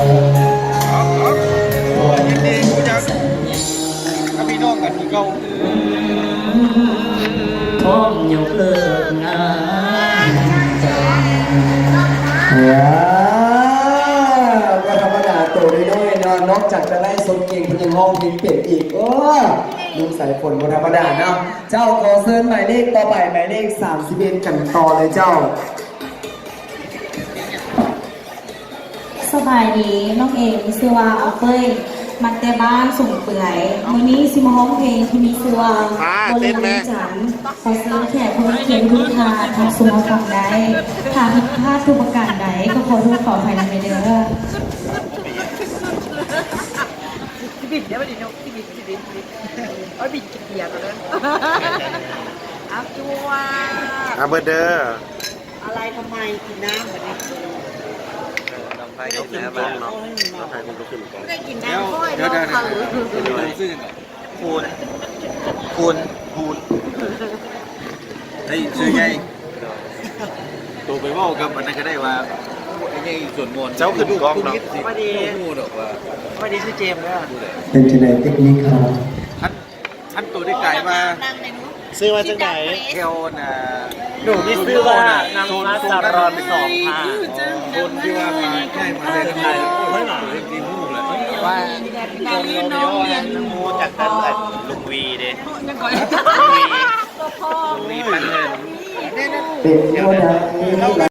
ຍິນດີຮູ້ຈັກກັບພີ່ນ້ອງກັນຄືເກົ່າ. ພ້ອມຍົກເລີກງານແຕ່ງ. ວ້າວ ບໍ່ທຳມະດາ ໂຕນ້ອຍໆເນາະ, ນອກຈາກຈະໄລຟ໌ສົດເກັ່ງ ເພິ່ນຍັງຮ້ອງເພງເປັນອີກ. ໂອ້ ໜຸ່ມສາຍຝົນບໍ່ທຳມະດາເນາະ. ເຈົ້າ ຂໍເຊີນໝາຍເລກຕໍ່ໄປ ໝາຍເລກສາມສິບເອັດ ກັນຕໍ່ເລີຍເຈົ້າ. ສະບາຍດີ, ນ້ອງເອມີຊື່ວ່າອາເຟີຍ ມາແຕ່ບ້ານສົງເປືອຍ. ມື້ນີ້ຊິມາຮ້ອງເພງທີ່ມີຊື່ວ່າ ອ່າ ບໍລິເວນຈັນ. ຂໍເຊີນແຂກຜູ້ມີກຽດທຸກທ່ານຮັບຊົມຮັບຟັງໄດ້. ຖ້າຜິດພາດທຸກປະການໃດ ກໍຂໍໂທດຂໍອະໄພນຳແດ່ເດີ. ຊິບິນເດ້ບັດນີ້ເນາະ, ຊິບິນ ຊິບິນ ຊິບິນ. ເອົາບິນກິນເບຍກ່ອນເດີ. ເອົາ ຈວດ. ເອົາເບີດເດີ. ອາໄລທຳໄມກິນນ້ຳບັດນີ້? ເອີ ນ້ຳໄຟລົງແລ້ວເນາະ, ນ້ຳໄຟຄົງຈະຂຶ້ນກ່ອນ. ໄດ້ກິນນ້ຳ ດຽວ ຄ່ອຍ ດຽວ ເນາະ ດຽວ ເຂົາ ດຽວ ຊື່ຫຍັງເກາະ? ຄູນ ຄູນ ຄູນ ເຮີ້ຍ ຊື່ໃຫຍ່. ໂຕໄປເວົ້າກັບອັນນັ້ນກໍໄດ້ວ່າ ໂອ້ ໄອ້ໃຫຍ່ສວນມອນ ເຈົ້າຂຶ້ນກ້ອງເນາະ. ບໍ່ຮູ້ດອກວ່າ ສະບາຍດີ ຊື່ເຈມເດີ. ເປັນຈັ່ງໃດເຕັກນິກເຮົາ? ອັນໂຕໄດ້ກາຍວ່າ ຊື່ວ່າຈັ່ງໃດ? ແຖວນະ ໜູມີຊື່ວ່ານາງຟ້າສາຣອນສອງ ຄ່ະ. ຄົນທີ່ວ່າມາ ຍ້າຍມາໄດ້ທາງໃດ? ເພິ່ນຊິຮູ້ແຫຼະ ວ່າ ນ້ອງຮຽນ ນ້ອງຮຽນ ຮູ້ຈັກກັນກັບລຸງວີເດ້. ລຸງວີ ລຸງວີປັນເງິນ. ເປັນແນວໃດ?